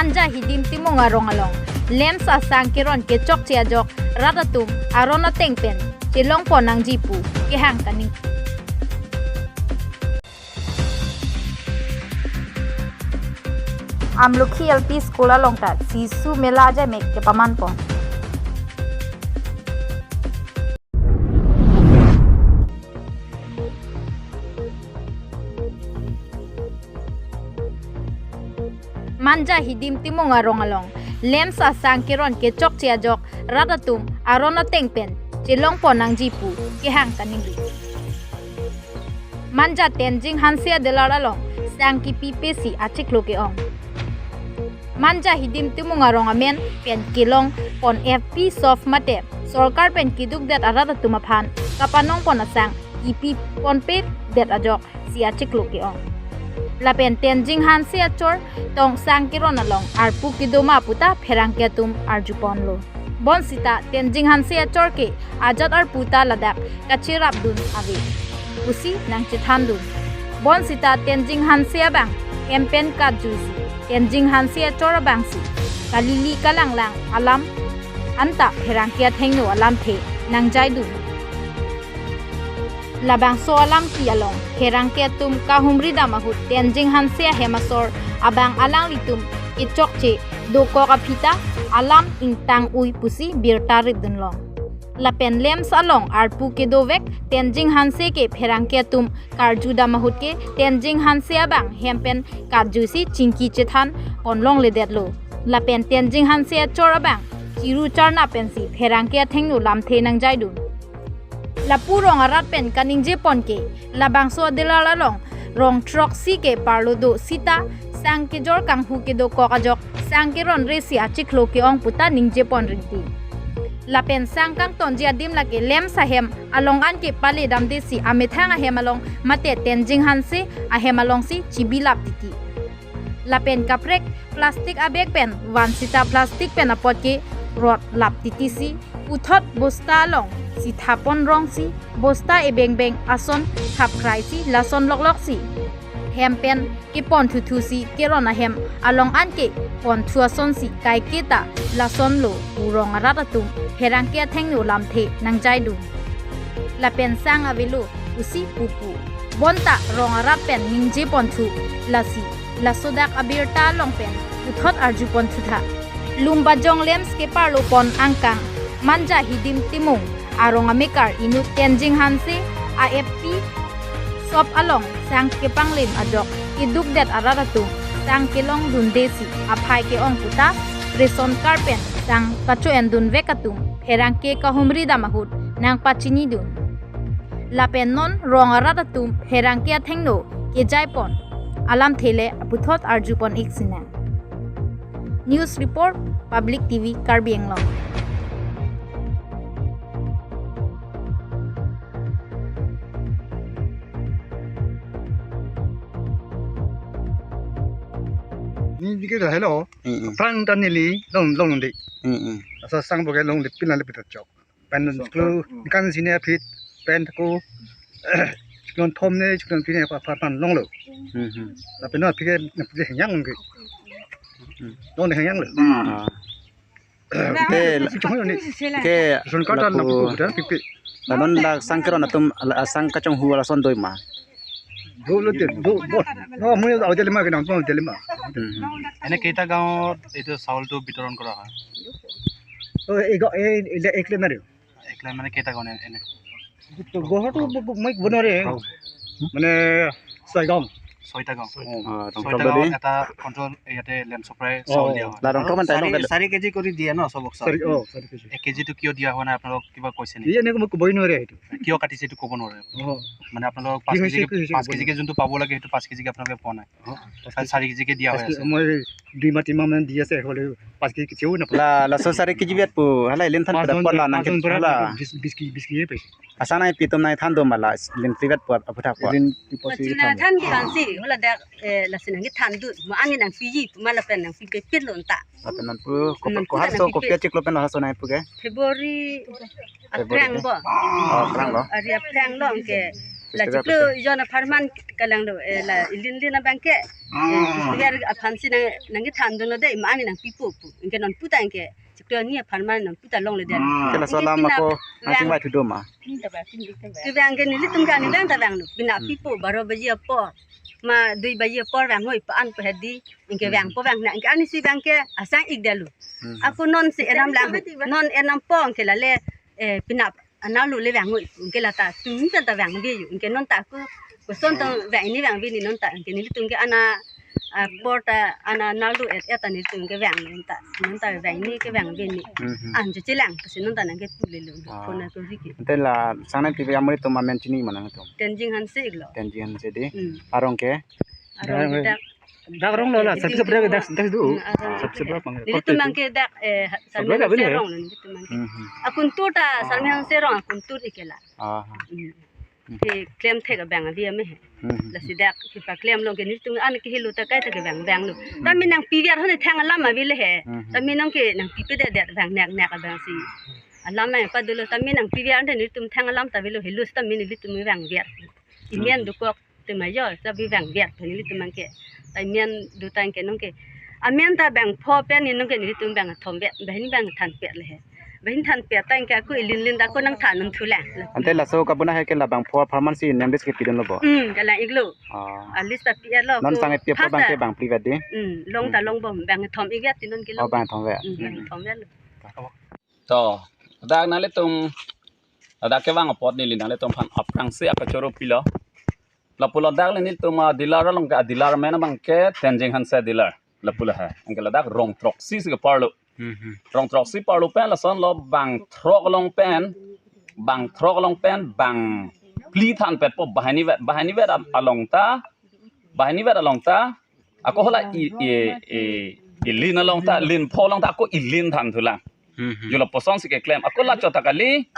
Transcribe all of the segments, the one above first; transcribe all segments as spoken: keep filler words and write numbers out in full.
Manja Hidim Timung arong along LAMPS asang keron kechokche ajok rat atum aron ateng pen chelongpon nangji pu kehang kaningje. Amlokhi L P School along ta Sisu Mela ajaimek kepamanpon. Manja Hidim Timung arong along LAMPS asang keron kechokche ajok rat atum aron ateng pen chelongpon nangji pu kehang kaningje. Manja Tenzing Hanse adelar along sang kipi pesi achiklo ke-ong. Manja Hidim Timung arong amen pen kelongpon F P shop mate sorkar pen keduk det arat atum aphan kapanongpon asang kipi ponpe det ajok si achiklo ke-ong. Lapen Tenzing Hanse achor tong sang keron along arpu kedo ma puta pherangke atum arjuponlo. Bonsita Tenzing Hanse achor ke ajat arpu ta ladak kacherapdun ave pusi nangchethandun. Bonsita Tenzing Hanse abang hem pen katjuisi Tenzing Hanse achor abangsi kalili kalanglang alam anta pherangke athengno alamthe nangjaidun. Labangso alam ki along pherangke atum kahumri dam ahut Tenzing Hanse ahem asor abang alanglitum kechokche dokok aphi ta alam ingtang ui pusi birta ripdunlong. Lapen LAMPS along arpu kedovek Tenzing Hanse ke pherangke atum karju dam ahut ke Tenzing Hanse abang hem pen katjuisi chingki chethanpon longledetlo. Lapen Tenzing Hanse achor abang chiru charna pensi pherangke athengno lamthe nangjaidun. Lapu rong arat pen kaningjepon ke labangso adelar along rong throksi ke parlo do sita sang kejor kanghu kedokok ajok sang keron resi achiklo ke-ong puta ningjepon rinti. Lapen sang kangtonji adim lake LAMPS ahem along an ke pale damdesi amethang ahem along mate Tenzing Hanse ahem alongsi chibilap titi. Lapen kaprek plastic abag pen vansita plastic pen apot ke rot lap titisi puthot bosta along si thapon rongsi bosta ebengbeng ason thapkhraisi lason lokloksi hem pen kepon thuthusi keron ahem along an kepon thu asonsi kaiketa lasonlo pu rong arat atum pherangke athengno lamthe nangjaidun. Lapen sang avelo pusi pupu. Bonta rong arat pen ningjeponthu lasi lasodak abirta along pen puthot arjuponthutha. Lumbajong LAMPS keparlopon angkang Manja Hidim Timung arong amekar inut Tenzing Hanse a F P shop along sang kepanglim ajok kedukdet arat atum sang kelongdundesi aphai ke-ong puta ration card pen sang kacho-endunvek atum pherangke kahumri dam ahut nangpachinidun. Lapen non rong arat atum pherangke athengno kejaipon alamthe le aputhot arjupon-ik sinang. News report, Public T V Karbi Anglong. Ni dike dah hello. Mm, mm. Pran tan neli long long di. Mm, mm. Asa sang boge long di pin la le pita chok. Pen chiklo, mm, kan sini aphi pen ko chiklo thom ne chiklo pine pa pa pan longlo. Hmm, hmm. Tapi no aphi ke na pute yang ke. Hmm. Long ne yang lo. Ah. Ke, chiklo ni. Ke ration card lapu, lapu dan pipi. Lanon la sang keron atum la sang kachonghu lason doi ma. Dolo de, do, bo. No, mui au de lima ke nang to de lima. Hmm, hmm. এনে কেইটা গাঁৱত এইটো চাউলটো বিতৰণ কৰা হয়? Oh, ego, eh, ekle na rio. একলা মানে কেইটা গাঁও এনে? তো গহটো মই বনৰে। মানে ছয় গাঁও। ছয়টা গাঁও। অ। অ, ছয়টা গাঁৱত এটা কণ্ট্ৰল ইয়াতে লেমছৰ পৰাই চাউল দিয়া হয়। লাৰং কমেণ্ট চাৰি, আহিব। চাৰি কেজি কৰি দিয়ে ন চবক চাউল? চাৰি, অ, চাৰি কেজি। এক কেজিটো কিয় দিয়া হোৱা নাই আপোনালোকক কিবা কৈছে নেকি? এই এনেকে মই ক'বই নোৱাৰে সেইটো। কিয় কাটিছে এইটো ক'ব নোৱাৰে? অ। মানে আপোনালোকক কি পাঁচ হৈছে, কেজিকে, কি হৈছে পাঁচ ক'ব কেজিকে নোৱাৰে। যোনটো পাব লাগে সেইটো পাঁচ কেজিকে আপোনালোকে পোৱা নাই? অ, পাঁচ খালি কেজি। চাৰি কেজিকে দিয়া হৈ পাঁচ কেজি, আছে। মই দুই মাহ, তিনি মাহ মানে দি আছে, হ'লেও পাঁচ কেজি কেতিয়াও নাপাওঁ। La, laso চাৰি KG vet pu, hala ilin than pada pola nang kit hala. বিশ, বিশ কেজি, বিশ কেজি পাইছোঁ। Asa nangpi atum nangthan do ma la, ilin vet pu, aphuthak pu. Ilin pi pu si than. Than di kan si, hala dak, eh, lasi nangthan do, mo angin nangpi ji, ma lapen nangpipe pin lonta. Lapen non pu, ko, ko haso, ko pia chiklo pen haso nangpu ke? February, February April ke? Bo. Oh, April lo. Ari April lo ke. La chiklo jon apharman kelang do, eh, la ilinlin abang ke, eh, festival aphan si nang, nangkethan dunlo dei, ma ani nangpipo pu. Anke non puta anke chiklo ni apharman non puta longle dei. Ke laso alam ako asing vai thu do ma? Kevang ke nelitum ke ani vang ta vanglo. Bina pipo baro baji apor, ma dui baji apor vang hoi pa an pa hedi. Anke vangpo vang na, anke ani si vang ke asang ik detlo. Ako non si enam lang, non enam po anke lale, eh, pina anarlo le vang hoi, anke lata tum ta vangve yo, anke non ta ako koson tong vang ni vangve ni non ta, anke nelitum ke ana, ah, apor ta ana anarlo et et ta nelitum ke vang non ta, non ta vang ni ke vangve ni. An jo chelang, kasi non ta nangkepu lelo, phone ko riki. Ante la sang nangpipe amonit atum amen chini ma nangtum? Tenzing Hanse iklo. Tenzing Hanse dei. Arong ke? Arong ke dak. Dak rong lo la, nelitum sabsep dak, dak, dak do. Arong sabsep dak. Nelitum abang ke dak, eh, Salmi Hanse rong lo, nelitum abang ke. Akuntur ta Salmi Hanse rong akuntur ikela. Ke klem thek abang abi ame he. Lasi dak kepaklemlo ke nelitum an ke helo ta kai ta kevang vanglo. Tame nangpiver hone thang alam avelo he. Tame nangke nangpipedet det vang nek nek abang si alam nangpadolo, tame nangpiver ante nelitum thang alam ta avelo, helo tame nelitum vangver. Imen dokok te ma yo, ta bi vangver ta nelitum abang ke. Ta imen do ta anke nangke amen ta bangpho pen ni nangke nelitum bangthomvet, banghini bangthanpet le he. Banghini thanpet ta anke ako ilinlin ta ako nangthan un thulang. Ante laso kabuna he ke la bangpho apharman si name list kepidunlo bo? Hmm, kalang iklo. Ah. A list ta pi-etlo. Non ko sang epi apor first bang ke ta bangphli vet dei? Hmm, long ta longbom, bangthom ikvet ti non ke. Oh, long. Bangthomvet. Hmm, bangthomvetlo. To, dak nanglitum, dak kevang apot neli nanglitum aphan aphrangsi akachoro pilo. Lapulo dak le nelitum a dealer along ke, a dealer amen abang ke Tenzing Hanse dealer. Lapulo ha. Anke ladak rong throksi si keparlo. Rong throksi parlo pen lason lo bang throk along pen, bang throk along pen, bangphli thanpetpo banghini vet, banghini vet al-, along ta, banghini vet along ta, ako hala i, i, i, ilin along ta, linpho along ta, ako ilin than thulang. Yo lapuson si keklem. Ako la chot ta kali,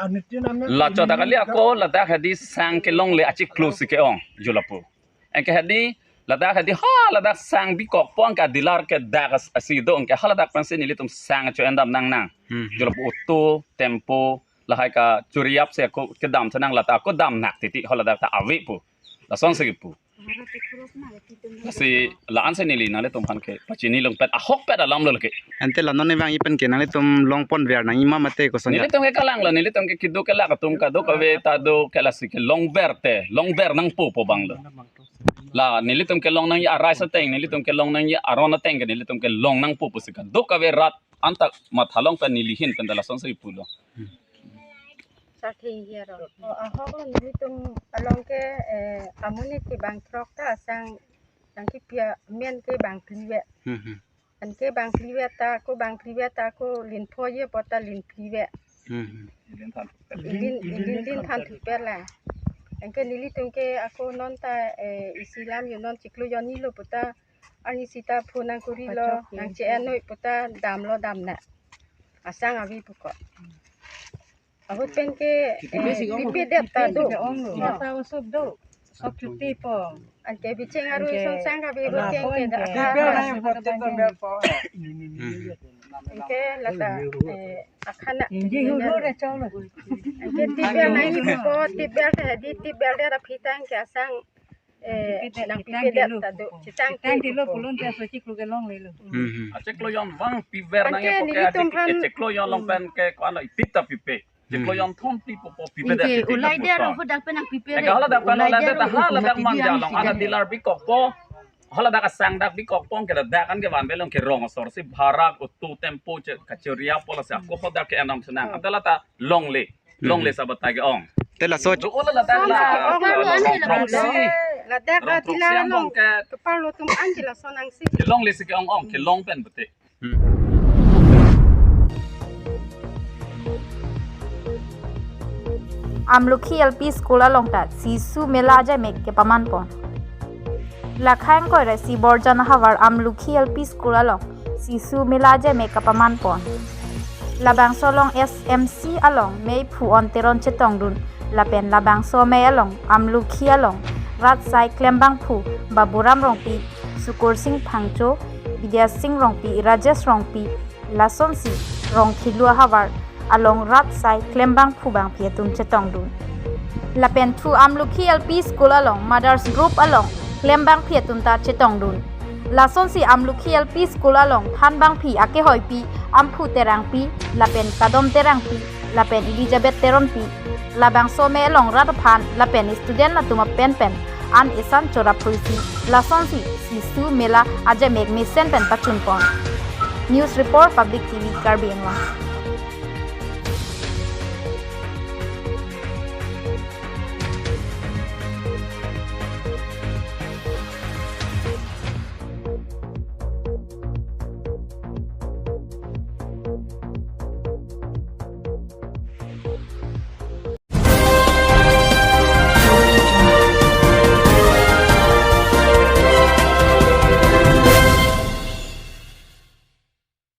la chot ta kali, ako ladak hedi sang kelongle achiklo si ke-ong, yo lapu. Anke hedi, ladak hedi, ha, ladak sang bikokpo anke dealer ke dak as-, asi do, anke ha ladak pensi nelitum sang cho-en dam nangnang. Yo lapu auto, tempo, lahai kachoriyap si ako kedam tha nang, lata ako damnak titi, ha ladak ta avepo. Lason si kepu. Lasi la-an si neli nanglitum aphan kepachini longpet, ahokpet alam lo lake. Ante la non ne vangji pen ke nanglitum longponver nangji ma mate koson ya? Nelitum ke kalanglo, nelitum ke keduk kelak atum kadokave ta do ke lasi kelongver te, longver nangpo pu abanglo. La nelitum kelong nangji arai ateng, nelitum kelong nangji aron ateng ke nelitum kelong nangpo pusi kadokave rat anta matha long pen neli ahin pen ta lason si pulo. Sathi hiaro. O, ahok lo nelitum along ke, eh, amonit ke bang throk ta asang, asang kepi amen ke bangphli vet. Anke bangphli vet ta, ako bangphli vet ta, ako linpho ji apot ta linphli vet. Ilin, ilin, ilin than thupet la. Anke nelitum ke ako non ta, eh, isi lam yo non chiklo jon ni lo puta, ani sita phone nangkorilo, nangche-en noi puta damlo damna. Asang avi puko. Ahut pen ke, eh, pipedet ta do. Pipedet ta usup do. Sok chuti po. Anke bicheng arui, anke song sang kabi ahut pen ke da. Pipedet na yang patet ta mer po. Anke lata, eh, akhana. Inji hulu re cholo. Anke tipel na ipo, tipel ta hedi, tipel de ra phitang ke asang, eh, nangpipedet ta do. Chitang tilo pulun te so chiklo kelonglelo. Achiklo jon vang piver nang anke ya po ke nelitum adik aphan, achiklo jon along pen ke ko-an lo ipit ta pipe. Chiklo jon thom pi po po pipedet. Anke titi ulai de lapuson. Aro hodak pen nangpipe. Anke haladak pen ulai de ta aro haladak hodak man jalong. Ana dealer bikokpo. Haladak asang dak bikokpo anke ladak an ke vanve long ke rong asor si bhara auto tempo che kachoriyappo lasi ako hodak ke enam senang. Ante lata longle. Longle sabat ta ke-ong. Te laso. Do ola ladak la. Ladak rong throksi. Ladak rong throksi dealer along ke. Keparlo atum anke lason nangsi. Kelongle si ke-ong-ong, kelong pen bete. Amlukhi L P School along ta Sisu Mela ajaimek kepaman pon. Lakhang koire si Borjan ahavar Amlukhi L P School along Sisu Mela ajaimek kepaman pon. Labangso along S M C along meiphu On Teron chetongdun lapen labangso amei along Amlukhi along rat asai klembangphu Baburam Rongpi, Sukursing Phangcho, Bidyasing Rongpi, Rajesh Rongpi, lasonsi Rongkhelu ahavar along rat asai klembangphu bangphi atum chetongdun. Lapen thu Amlukhi L P School along Mothers Group along klembangpi atum ta chetongdun. Lasonsi Amlukhi L P School along thanbangpi akehoipi Amphu Terangpi, lapen Kadom Terangpi, lapen Elizabeth Teronpi, labangso me along rat aphan lapen student atum apen pen an esan chorap phuisi, lasonsi Sisu Mela ajamek mesen pen pachunpon. News Report, Public T V, Karbi Anglong.